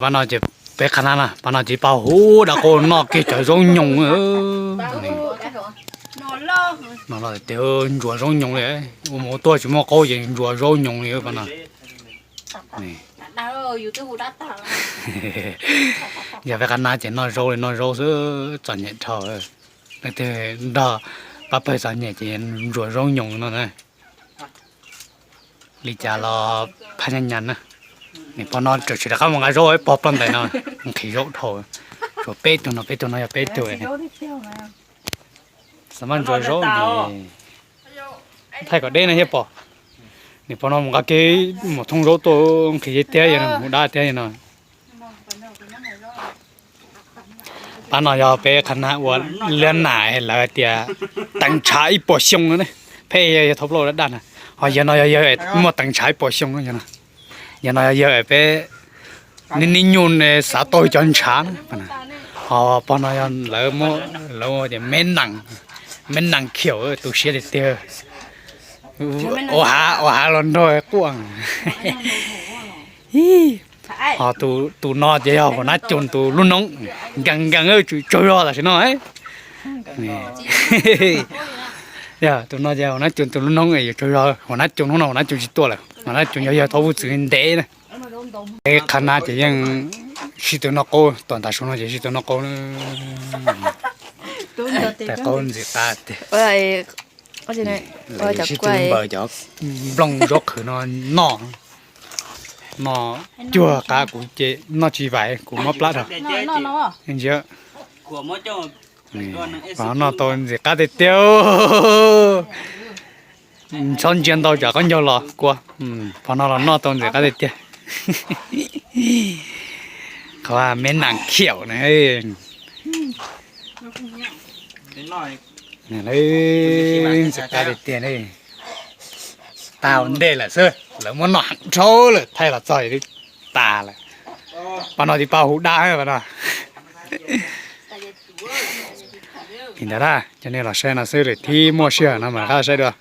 Pab no ces peb qhab nab na, pab no ces pab huv dab qau noj kiag cov zaub nyoos. No los tias ntsuas zaub nyoos li, ua mus ua tuaj tsis muaj qaub ces ntsuas zaub nyoos li pab no. Yog peb qhab nab ces noj zaub li noj zaub xwb, txom nyem dhau. Leej twg nrog pab pawg txom nyem ces ntsuas zaub nyoos no na. Li cas los phaj nyaj nyas na. Nws pog no tseem tsis rov qab mus nqa zaub, pog ploj ntais no nqhis zaub dhau. Tshuav peb tug no, peb tug no yog peb tug. Xav mas ntsuas zaub, thaij kom deb no thiab pog. Nws pog no mus nqa kiag mus thoob zaub tuaj, nqhis tiag tiag, yog no mus dab tiag yog no. Pab no yog peb qhab nab ua liab nam lawv tias teev tshav ib puas xyoo no ne. Peb yog thoob plaub dab dab na, ho yog no yog yawg muaj teev tshav ib puas xyoo no. Yog no yog yawg peb niaj hnub nim no xav tau cov ntshav na. Ho pog no yog lawv, lawv tias me nees khiaum, tu siab tiag tiag. Ua hav los nrog quaj. Ho tus no ces yog huas nab coos tus lub noob, nkees nkees tsum tsaug zog tam sim no. Yog tus no ces huas nab coos tus lub noob yuav tsaug zog, huas nab coos hnub no huas nab coos tsis tuaj lawm, huas nab coos yog yawg thaub vuj txwv ntev na. Peb qhab nab ces yeej sib tw noj qaub, tom ntav su no ces sib tw noj qaub. Tais qaub ntxim qab tiag. Sib tw npaws cov nplooj zaub qhwv no noj. Noj cuag qab kuv ces noj tsis vais, kuv mob plab rau. Ntsia, pog noj tau ntxim qab tiag tiag. Txhob ntsia ntau tsam khaub ncaug los kua. Pog no los noj tau ntxim qab tiag tiag. Qhov me nees khiaum na. Ntxim qab tiag tiag. Tas ua ntej lawm xwb, lawv muab noj heev dhau lawm, thaij los txog tas lawm. Pab no tiv pab hu dab pab no. Li ntawd na, coj nej los saib no xwb, lwm thib muaj sij hawm no mam rov qab saib dua.